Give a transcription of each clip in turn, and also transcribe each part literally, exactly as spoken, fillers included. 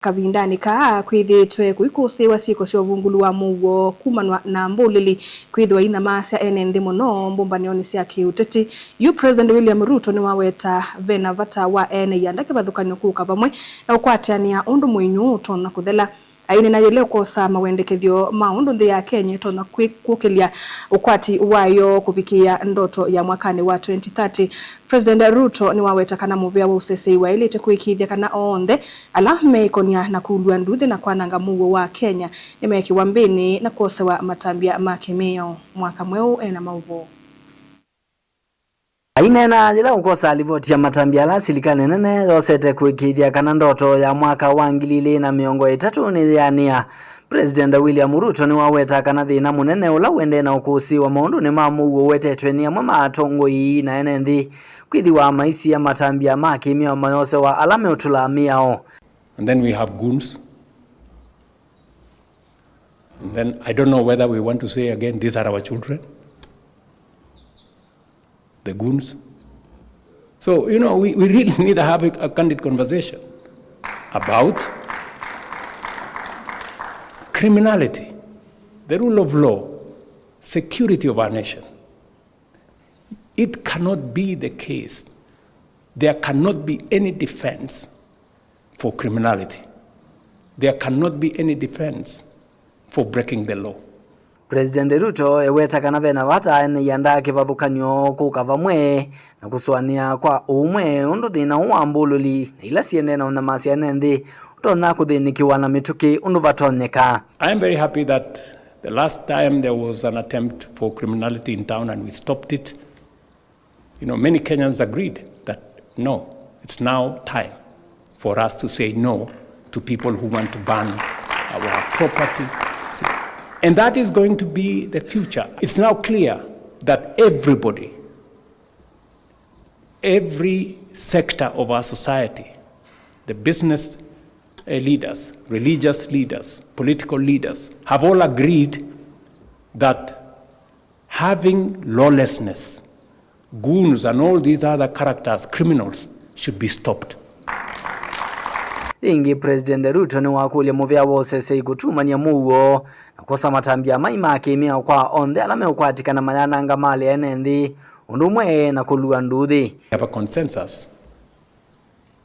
Kavindanĩ kaa, kwĩthĩĩtwe kũikũsĩĩwa syĩko sya ũvungũlu wa mũuo kumanwa na mbũlĩli kwĩthĩwa inyamasya ene nthĩ mũno mbũmbanĩonĩ sya kĩũteti. Yu President William Ruto nĩwaweta vena vata wa ene ianda kĩvathũkany'o kũka vamwe na ũkwatĩanĩa ũndũ mũinyũ ũtonya kũthela. Aineena yĩla ũkosa mawendekethyo ma ũndũ nthĩ ya Kenya ĩtonya kwĩ-, kũkĩlya ũkwati wayo kũvikĩĩa ndoto ya mwakanĩ wa twenty thirty. President Ruto nĩwaweta kana mũvea wa ũsesei waĩlĩte kũĩkĩĩthya kana onthe ala meĩkony'a na kũlw'a nduthi na kwananga mũuo wa Kenya nĩmekĩwa mbĩnĩ na kwosewa matambya ma kĩmĩao. Mwaka Mweũ ena maũvoo. Aineena yĩla ũkosa livoti ya matambya ala silikalĩ nene yosete kũĩkĩĩthya kana ndoto ya mwaka wa ngili ilĩ na mĩongo ĩtatũ nĩyeanĩa, President William Ruto nĩwaweta kana thĩna mũnene ũla ũendee na ũkũsĩĩwa maũndũnĩ ma mũuo ũwetetwe nĩ amwe ma atongoi na ene nthĩ kwĩthĩwa maisia matambya ma kĩmĩao mayosewa ala meũtũla mĩao. And then we have goons. And then I don't know whether we want to say again, these are our children, the goons. So, you know, we, we really need to have a, a candid conversation about criminality, the rule of law, security of our nation. It cannot be the case. There cannot be any defense for criminality. There cannot be any defense for breaking the law. President Ruto eweta kana vena vata ene ianda kĩvathũkany'o kũka vamwe na kũsũanĩa kwa ũmwe ũndũ thĩna ũũ wa mbũlũli na ila siendee na ũnyamasya ene nthĩ ũtonya kũthĩnĩkĩwa na mĩtũkĩ ũndũ vatonyeka. I am very happy that the last time there was an attempt for criminality in town and we stopped it, you know, many Kenyans agreed that no, it's now time for us to say no to people who want to burn our property. See? And that is going to be the future. It's now clear that everybody, every sector of our society, the business, uh, leaders, religious leaders, political leaders, have all agreed that having lawlessness, goons and all these other characters, criminals, should be stopped. Ĩngĩ, President Ruto nĩwakũlya mũvea wa ũsesei kũtumany'a mũuo na kwosa matambya mai ma kĩmĩao kwa onthe ala meũkwatĩkana mayananga malĩ ene nthĩ, ũndũ ũmwe na kũlw'a nduthi. We have a consensus.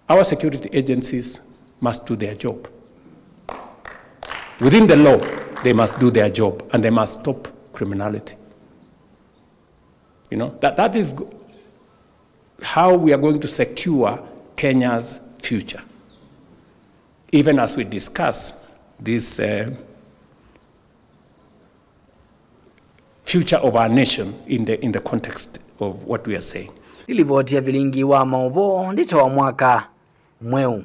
Our security agencies must do their job. Within the law, they must do their job and they must stop criminality. You know, that, that is go-, how we are going to secure Kenya's future. Even as we discuss this, uh, future of our nation in the, in the context of what we are saying. Nĩ livoti ya vilingi wa maũvoo ndĩtawa Mwaka Mweũ.